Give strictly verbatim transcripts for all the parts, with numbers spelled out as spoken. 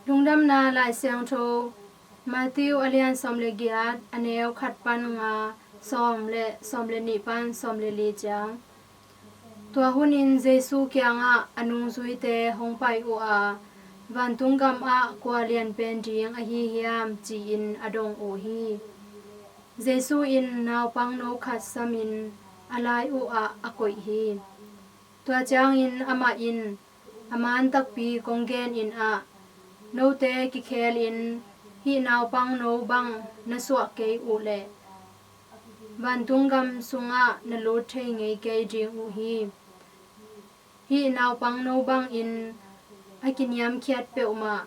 Lungdamna Lai Siangtho, Matthew a lian sawm le giat, a neu khat pan nga, sawm le, sawm le nih pan sawm le li ciang. Tua hunin Jesu kiangah a nungzuite hong pai uh a, "Vantung gamah kua lianpen ding ahi hiam?" ci-in a dong uh hi. Jesu in naupangno khat samin a lai uhah a koih hi. Tua ciangin amah in, "A man takpi kong genin ah, note kikhelin hih naupangno bang na suah kei uh leh vantung gam sungah na lut thei ngei kei ding uh hi. Hih naupangno bangin a kiniamkhiat peuhmah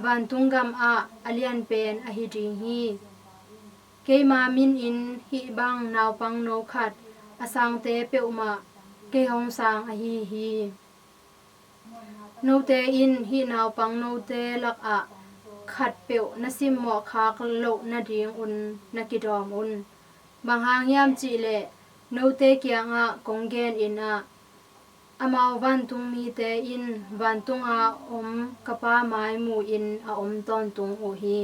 vantung gamah a lianpen ahi ding hi. Keima minin hih bang naupangno khat a sangte peuhmah kei hong sang ahi hi. Note in hih naupangnote lakah khatpeuh na simmawh khak loh nadingun na kidawm un. Bang hang hiam cihleh, note kiangah kong genin ah, amau vantung mite in vantunga om ka Pa mai mu-in a om tawntung uh hi.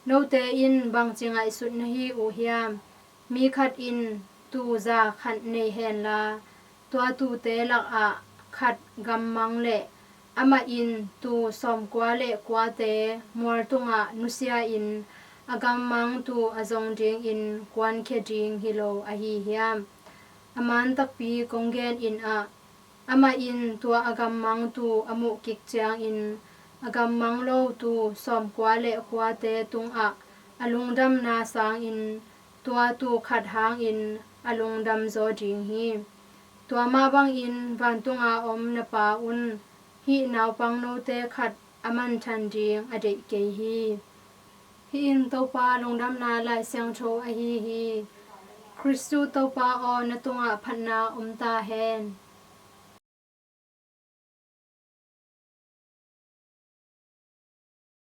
Note in bangci ngaihsut na hi uh hiam? Mi khat in tuu za khat nei henla, tua tuute lakah khat gammang leh amah in tuu sawmkua le kuate mualtungah nusia-in a gammang tuu a zong dingin kuankhia ding hi lo ahi hiam? A man takpi kong genin ah, amah in tua a gammang tuu a muh kik ciangin a gammang lo tuu sawmkua le kuate tungah a lungdamna sangin tua tuu khat hangin a lungdam zaw ding hi. Tua mah bangin vantunga om na Pa un hih naupangnote khat a manthan ding a deih kei hi." Hih in Topa Lungdamna Lai Siangtho ahi hi. Khristu Topa aw, na tungah phatna om ta hen.